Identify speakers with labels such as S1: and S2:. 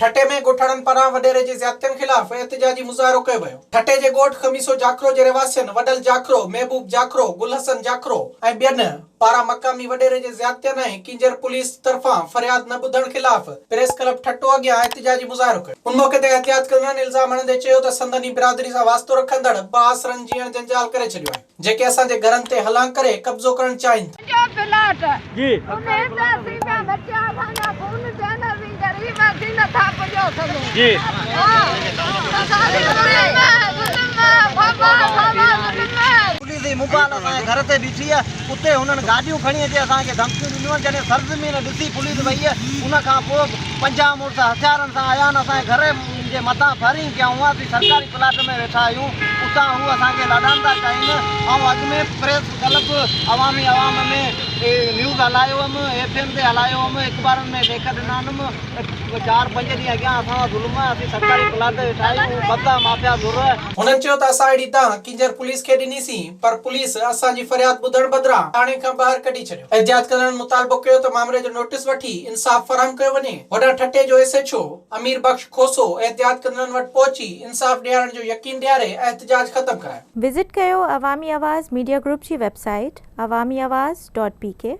S1: ٺٽي ۾ ڳوٺاڻن پاران وڏيري جي زيادتين خلاف احتجاجي مظاهرو ڪيو ويو. ٺٽي جي ڳوٺ خميسو جاکرو جي رهواسين وڏل جاکرو، محبوب جاکرو، گل حسن جاکرو ۽ ٻين پاران مقامي وڏيري جي زيادتين ۽ ڪينجهر پوليس طرفان فرياد نه ٻڌڻ خلاف پريس ڪلب ٺٽو اڳيان احتجاجي مظاهرو ڪيو. ان موقعي تي احتجاج ڪندڙن الزام هڻندي چيو ته سندن ئي برادري سان واسطو رکندڙ بااثرن جيئڻ جنجال ڪري ڇڏيو آهي. جيڪي اسان جي گهرن تي هلان ڪري قبضو ڪرڻ چاهين ٿا.
S2: جو پلاٽ انهي تي اسين پيا بچيا اسان جا خون ٿين اسين غريب اسين نه ٿا پڄو سگهون ها اسان تي ظلم ظلم بابا بابا ظلم.
S3: پوليس جي موبائل اسان جي گهر تي بيٺي آهي اتي هنن گاڏيون کڻي اچي اسان کي ڌمڪيون ڏنيون آهن جڏهن سرزمين ڏسي پوليس وئي ان کان پوء 50 مڙس هٿيارن سان آيا آهن اسان جي گهر جي مٿان فائرنگ ڪيائون اسين سرڪاري پلاٽ ۾ ويٺا آهيون اتان هو اسان کي لڏائڻ ٿا چاهين آئون اڳ ۾ پريس ڪلب عوامي عوام ۾ نيوز هلايو هيم ايف ايم تي هلايو هيم اخبارن ۾ ليک ڏنا هنم چار پنج ڏينهن اڳيان اسان سان ظلم آهي اسين سرڪاري پلاٽ تي ويٺا آهيون ڀتا مافيا ڌر.
S1: هنن چيو ته اسان اهڙي دانهن ڪينجهر پوليس کي ڏني سين پر پوليس اسان جي فرياد ٻڌڻ بدران ٿاڻي کان ٻاهر ڪڍي ڇڏيو. احتجاج ڪندڙن مطالبو ڪيو ته مامري جو نوٽيس وٺي انصاف فراهم ڪيو وڃي. هوڏانهن ٺٽي جو S H O Amir Bakhsh Khoso احتجاج ڪندڙن وٽ پهچي انصاف ڏيارڻ جو يقين ڏياري احتجاج ختم ڪرايو.
S4: وزٽ ڪيو عوامي آواز ميڊيا گروپ جي web site Awami Awaz dot P K.